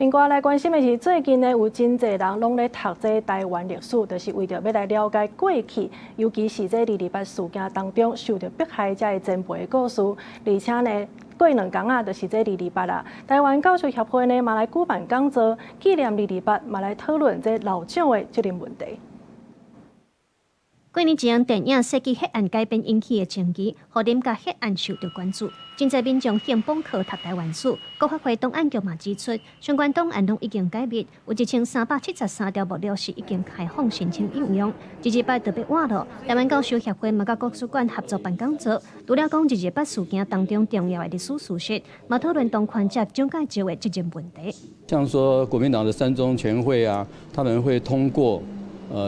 另外來關心的是，最近呢有真濟人攏咧讀這臺灣歷史，就是為著欲來了解過去，尤其是這二二八事件當中受著迫害者的前輩的故事。而且呢，過兩工仔，就是這二二八啦。臺灣教授協會呢嘛來舉辦講座，紀念二二八，嘛來討論這老蔣的責任問題。幾年前，電影《世紀血案》改編引起的爭議，予林甲血案受到關注。真濟民眾興捧課讀臺灣史，國發會檔案局嘛指出，相關檔案攏已經解密，有1373條目錄是已經開放申請應用。二二八特別活絡，臺灣教授協會嘛佮國史館合作辦講座，除了講二二八事件當中重要的歷史事實，嘛討論當權者蔣介石的責任問題。像說國民黨的三中全會啊，他們會通過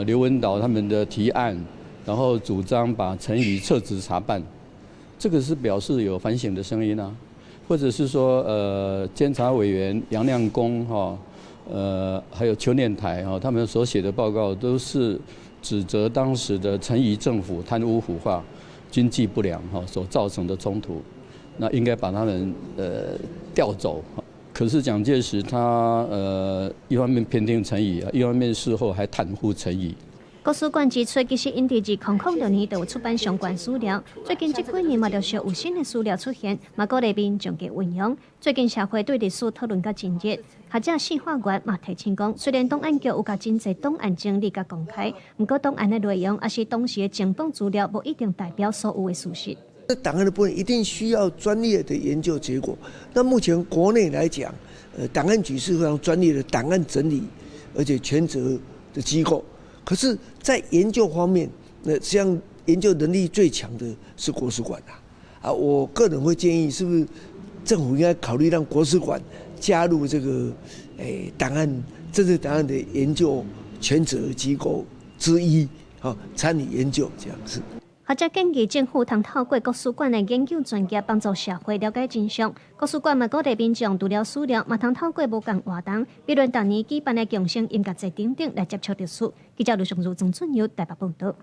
劉文島他們的提案，然後主張把陳儀撤職查辦，這個是表示有反省的聲音啊，或者是說，監察委員楊亮功哈，還有邱念台哈，他們所寫的報告都是指責當時的陳儀政府貪污腐化、經濟不良哈所造成的衝突，那應該把他們調走。可是蔣介石他一方面偏聽陳儀啊，一方面事後還袒護陳儀。國史館指出，其實𪜶佇2006年就有出版相關資料，最近這幾年嘛陸續有新的資料出現，嘛鼓勵民眾去運用。最近社會對歷史討論較真熱，學者謝化元嘛提醒講，雖然檔案局有共真濟檔案整理佮公開，毋過檔案的內容抑是當時的情報資料，無一定代表所有的事實。這檔案的部分一定需要專業的研究結果。那目前國內來講，檔案局是非常專業的檔案整理，而且權責的機構。可是，在研究方面，那實際上研究能力最強的是國史館啊！啊，我個人會建議，是不是政府應該考慮讓國史館加入這個檔案政治檔案的研究權責機構之一，好參與研究這樣子。學者建議政府通透過國史館的研究專業幫助社會了解真相。國史館嘛鼓勵民眾除了史料，嘛通透過無仝活動，比如逐年舉辦的共生音樂節等等來接觸歷史。記者盧尚如、曾俊友台北報導。